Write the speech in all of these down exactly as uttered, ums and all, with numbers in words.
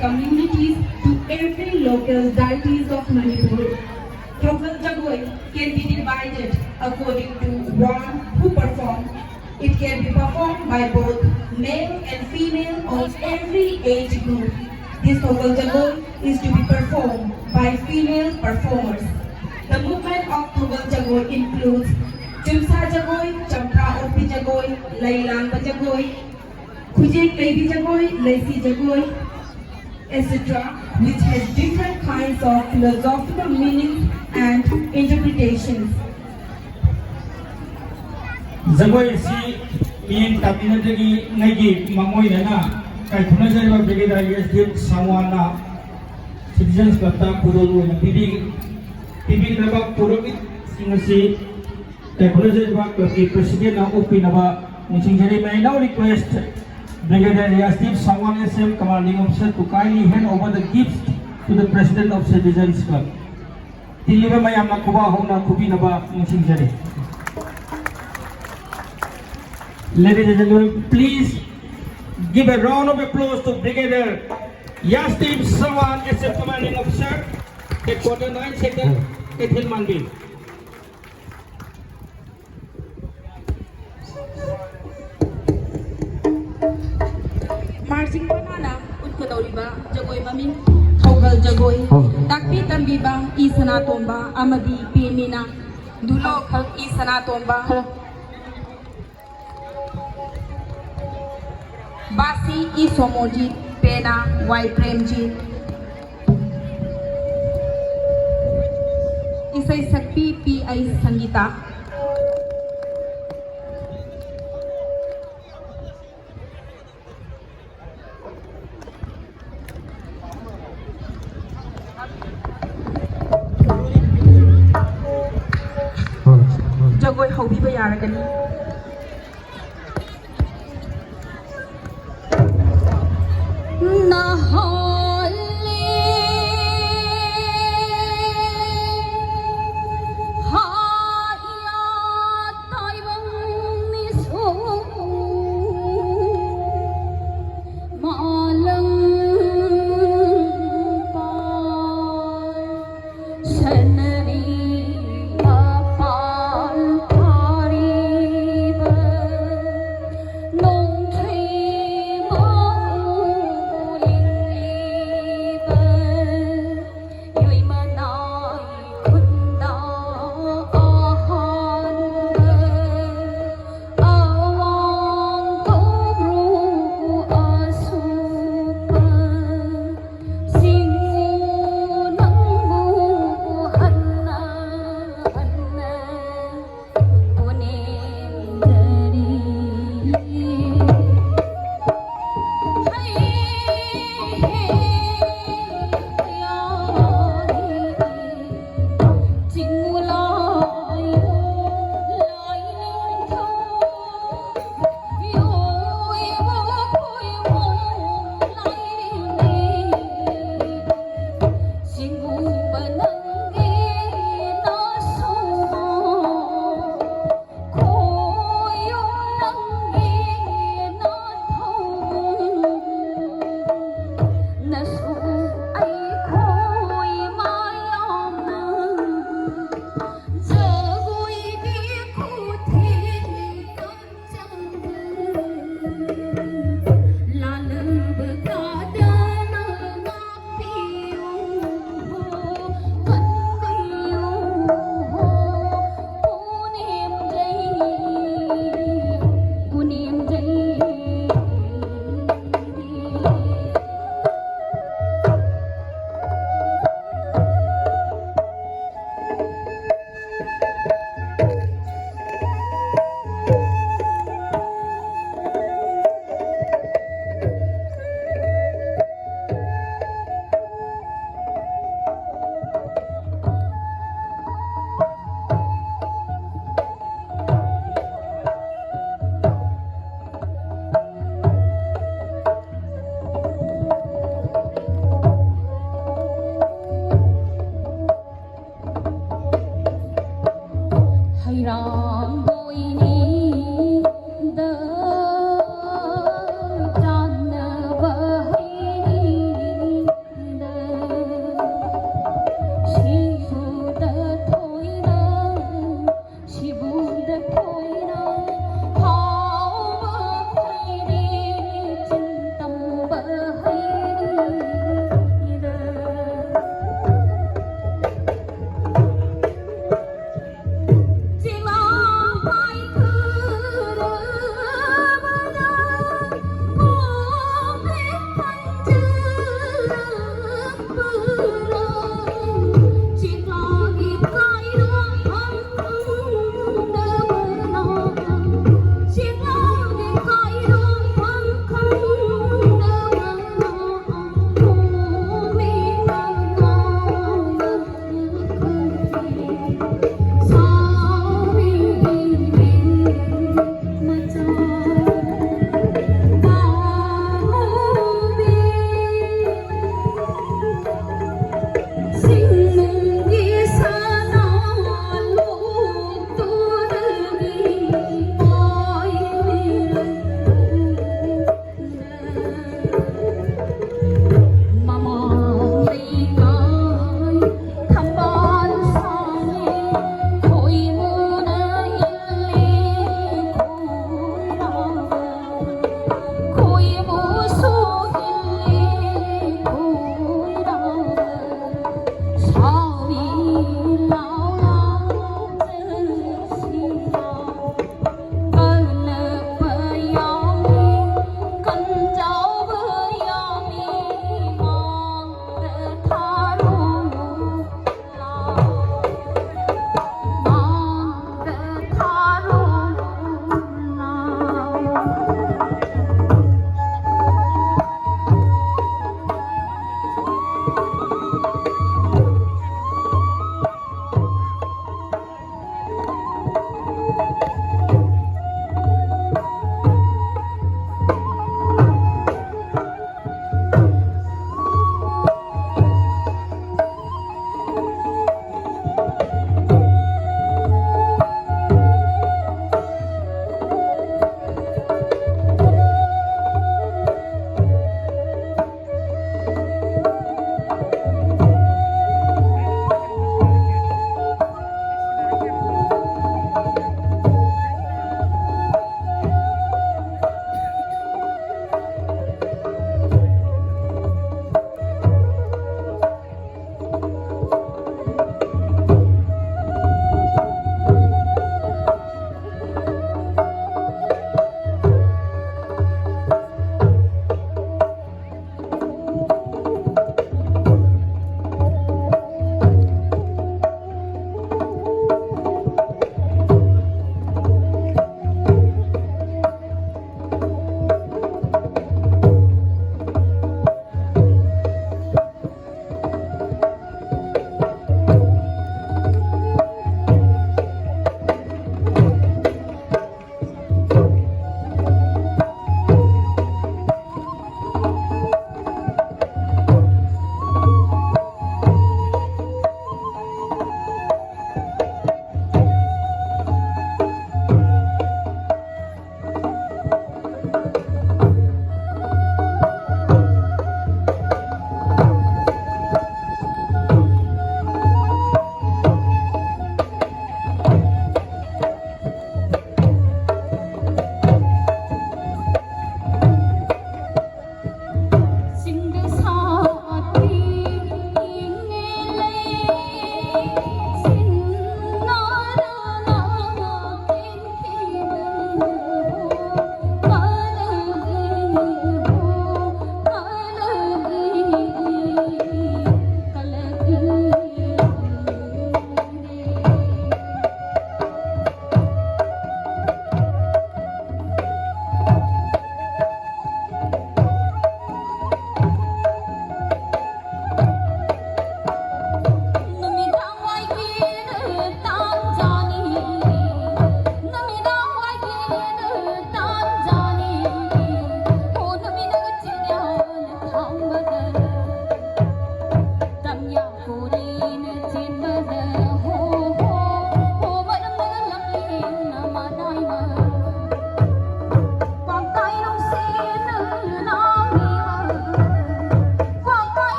communities to every local deities of Manipur. Thogal Jagoi can be divided according to one who perform. It can be performed by both male and female of every age group. This Thogal Jagoi is to be performed by female performers. The movement of Thogal Jagoi includes Chumsa Jagoi, Champra Opi Jagoi, Lailangba Jagoi, Khujek Leibi Jagoi, Leisi Jagoi, et cetera, which has different kinds of philosophical meanings and interpretations. ꯖꯒꯣꯏ ꯑꯁꯤ ꯃꯤꯠꯌꯦꯡ ꯇꯥꯕꯤꯅꯗ꯭ꯔꯤꯉꯩꯒꯤ ꯃꯥꯡꯑꯣꯏꯅꯅ ꯀꯥꯏꯈꯨꯝꯅꯖꯔꯤꯕ ꯕ꯭ꯔꯤꯒꯦꯗꯤꯌꯔ S D F ꯁꯥꯡꯋꯥꯟꯅ ꯁꯤꯇꯤꯖꯟꯁ ꯀ꯭ꯂꯕꯇ ꯈꯨꯗꯣꯜ ꯑꯣꯏꯅ ꯄꯤꯕꯤ-, ꯄꯤꯕꯤꯒꯗꯕ ꯄꯨꯔꯣꯍꯤꯠꯁꯤꯡ ꯑꯁꯤ ꯀꯥꯏꯈꯨꯝꯅꯖꯔꯤꯕ ꯀ꯭ꯂꯕꯀꯤ ꯄ꯭ꯔꯦꯁꯤꯗꯦꯟꯅ ꯑꯣꯛꯄꯤꯅꯕ ꯅꯤꯡꯁꯤꯡꯖꯔꯤ꯫ May I now request Brigadier Yasdeep Sangwan, S M, commanding officer, to kindly hand over the gifts to the President of Citizens Club. ꯇꯤꯜꯂꯤꯕ ꯃꯌꯥꯝꯅ ꯈꯨꯕꯥꯛ ꯍꯧꯅ ꯈꯨꯕꯤꯅꯕ ꯅꯤꯡꯁꯤꯡꯖꯔꯤ꯫ Ladies and gentlemen, please give a round of applause to Brigadier Yasdeep Sangwan, S M, commanding officer, headquarter nine sector, Keithelmanbi. Marching ꯄꯅꯥꯅ ꯎꯠꯀꯗꯧꯔꯤꯕ ꯖꯒꯣꯏ ꯃꯃꯤꯡ ꯊꯧꯒꯜ ꯖꯒꯣꯏ꯫ ꯇꯥꯛꯄꯤ ꯇꯝꯕꯤꯕ E ꯁꯅꯥꯇꯣꯝꯕ ꯑꯃꯗꯤ ꯄꯦ ꯃꯤꯅꯥ꯫ ꯗꯨꯂꯣ E ꯁꯅꯥꯇꯣꯝꯕ꯫ ꯕꯥꯁꯤ E ꯁꯣꯃꯣꯖꯤꯠ, ꯄꯦꯅꯥ ꯋꯥꯏ ꯄ꯭ꯔꯦꯝꯖꯤꯠ꯫ ꯏꯁꯩ ꯁꯛꯄꯤ ꯄꯤ ꯑꯩ ꯁꯪꯒꯤꯇꯥ꯫ ꯖꯒꯣꯏ ꯍꯧꯕꯤꯕ ꯌꯥꯔꯒꯅꯤ꯫ ꯌꯥꯝꯕꯣꯏꯅꯤꯗ ꯆꯥꯟꯅꯕ ꯍꯩꯅꯤꯗ ꯁꯤꯕꯨꯗ ꯊꯣꯏꯅ ꯁꯤꯕꯨꯗ ꯊꯣꯏꯅ ꯍꯥꯎꯕ ꯍꯩꯅꯤ ꯆꯤꯟ ꯇꯝꯕ ꯍꯩꯅꯤꯗ ꯆꯤꯡꯂꯥꯡ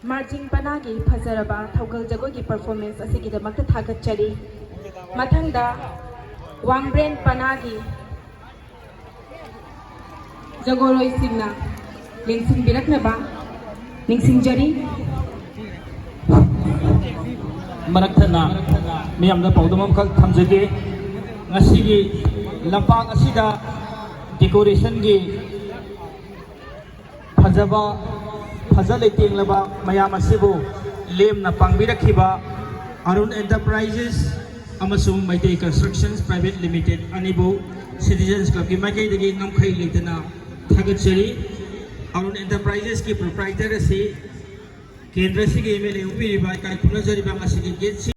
ꯃꯥꯔꯖꯤꯡ ꯄꯅꯥꯒꯤ ꯐꯖꯔꯕ ꯊꯧꯒꯜ ꯖꯒꯣꯏꯒꯤ performance ꯑꯁꯤꯒꯤꯗꯃꯛꯇ ꯊꯥꯒꯠꯆꯔꯤ꯫ ꯃꯊꯪꯗ ꯋꯥꯡꯕ꯭ꯔꯦꯟ ꯄꯅꯥꯒꯤ ꯖꯒꯣꯏꯔꯣꯏꯁꯤꯡꯅ ꯂꯦꯡꯁꯤꯟꯕꯤꯔꯛꯅꯕ ꯅꯤꯡꯁꯤꯡꯖꯔꯤ꯫ ꯃꯔꯛ ꯊꯠꯅ ꯃꯤꯌꯥꯝꯗ ꯄꯥꯎꯗꯝ ꯑꯃꯈꯛ ꯊꯝꯖꯒꯦ꯫ ꯉꯁꯤꯒꯤ ꯂꯝꯄꯥꯛ ꯑꯁꯤꯗ decorationꯒꯤ ꯐꯖꯕ, ꯐꯖ ꯂꯩꯇꯦꯡꯂꯕ ꯃꯌꯥꯝ ꯑꯁꯤꯕꯨ ꯂꯦꯝꯅ ꯄꯥꯡꯕꯤꯔꯛꯈꯤꯕ ꯑꯔꯨꯟ Enterprises ꯑꯃꯁꯨꯡ ꯃꯩꯇꯩ Constructions Private Limited ꯑꯅꯤꯕꯨ Citizens Clubꯀꯤ ꯃꯥꯏꯀꯩꯗꯒꯤ ꯉꯝꯈꯩ ꯂꯩꯇꯅ ꯊꯥꯒꯠꯆꯔꯤ꯫ ꯑꯔꯨꯟ Enterprisesꯀꯤ proprietor ꯑꯁꯤ ꯀꯦꯟꯗ꯭ꯔ ꯑꯁꯤꯒꯤ MLA ꯑꯣꯏꯕꯤꯔꯤꯕ ꯏꯀꯥꯏ ꯈꯨꯝꯅꯖꯔꯤꯕ ꯉꯁꯤꯒꯤ guest